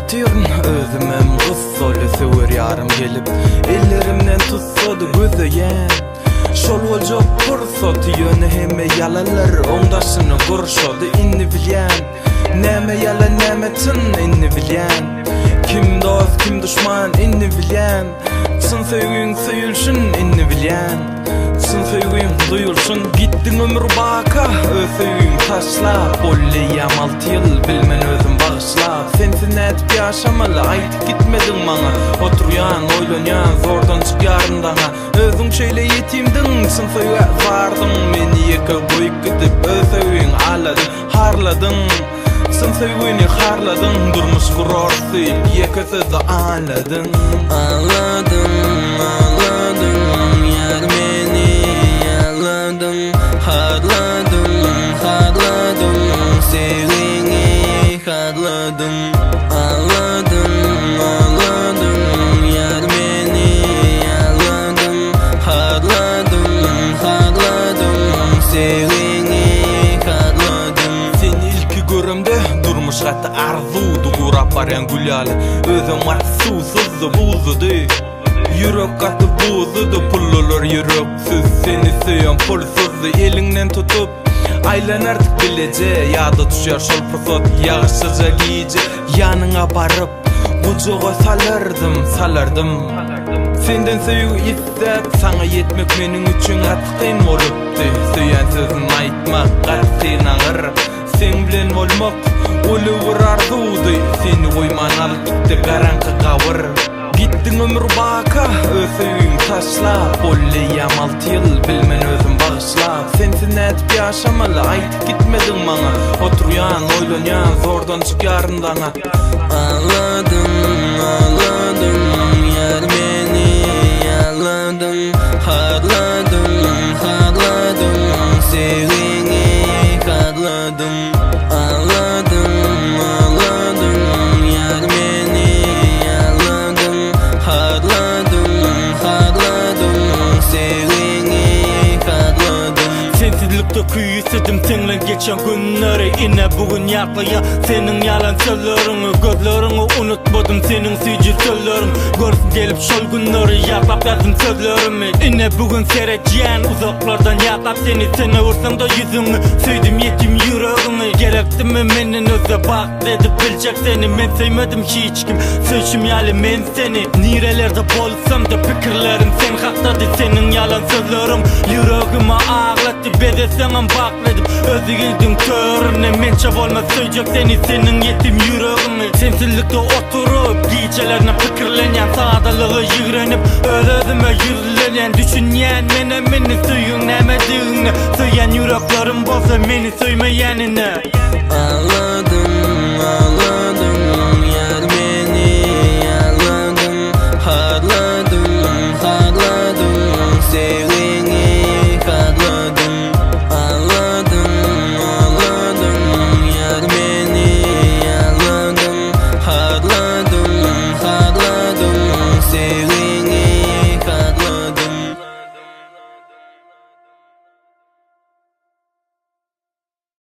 Otyryn özümem gussaly Söwer ýarym gelip ellerimden tutsady Gözleýän şol boljak pursaty Ýöne hemme ýalanlar oň daşyny gurşady Indi bilýän näme ýalan näme çyn Indi bilýän kim dost kim duşman Indi bilýän çyn söýgiň söýülşin Indi bilýän Çyn söýgiň duýulşyn Gitdiň ömür baka öz söýgiňi taşlap Boldy eýýäm alty ýyl bilmen özüm bagyşlap Sensiz nädip ýaşamaly aýdyp gitmediň maňa Oturýan oýlanýan zordan çykýaryn daňa Özüň şeýle ýetimdiň çyn söýgä zardyň Meni ýeke goýup gidip öz söýgiňi aladyň Harladyň çyn söýgüni harladyň Durmuş gurarys diýip ýeke sözde aladyň. Aladyň, aladyň, ýar meni aladyň Harladyň, harladyň, söýgiňi harladyň Aladyň, aladyň, ýar meni aladyň Harladyň, harladyň, söýgiňi harladyň. Seni ilki göremde durmuş gaty arzuwdy Gurap barýan gül ýaly özem gaty suwsuzdy, buzludy Ýürek gaty buzludy, pullular ýüreksiz Seni söýen pulsuzdy, eliňden tutup aýlanardyk bileje Ýada düşýär şol pursat ýagyşlyja gije Ýanyňa baryp gujaga salardym, salardym Senden söýgi isläp saňa ýetmek meniň üçin gaty kyn bolupdy Söýen sözün aýtmak gaty kyn agyr Seň bilen bolmak uly bir arzuwdy Seni goýman alyp gitdi garaňky gabyr Gitdiň ömür baka öz söýgiňi taşlap Boldy eýýäm alty ýyl bilmen özüm bagyşlap Sensiz nädip ýaşamaly aýdyp gitmediň maňa Oturýan oýlanýan zordan çykýaryn daňa. Agladyň agladyň ýar meni agladyň Harladyň harladyň söýgiňi harladyň Agladyň agladyň ýar meni agladyň Harladyň harladyň söýgiňi harladyň. Sensizlikde küýsedim seň bilen geçen günleri Ine bu gün ýatlaýan seniň ýalan sözleriňi Gözleriňi unutmadym seniň süýji sözleriň Görsün gelip şol günleri ýatlap ýazdym sözlerimi Ine bu gün seredýän uzaklardan ýatlap seni Sen öwürseňde ýüzüňi söýdüm ýetim ýüregiňi Gerekdimi menden özge bagtly edip biljek seni Men söýmedim hiç kim söýşüm ýaly men seni Nirelerde bolsamda pikirlerim sen hakdady Seniň ýalan sözleriň ýüregimi aglatdy Bezeseňem bagtly edip öz ýigdiň törüne Mençe bolmaz söýjek seni seniň ýetim ýüregiňi Sensizlikde oturyp gijelerine pikirlenýän Sadalygy ýigrenip öz-özüme ýüzlenýän Düşünýän menem indi söýgiň nämedigine Söýýän ýüreklerim bolsa meni söýmeýänine. Agla.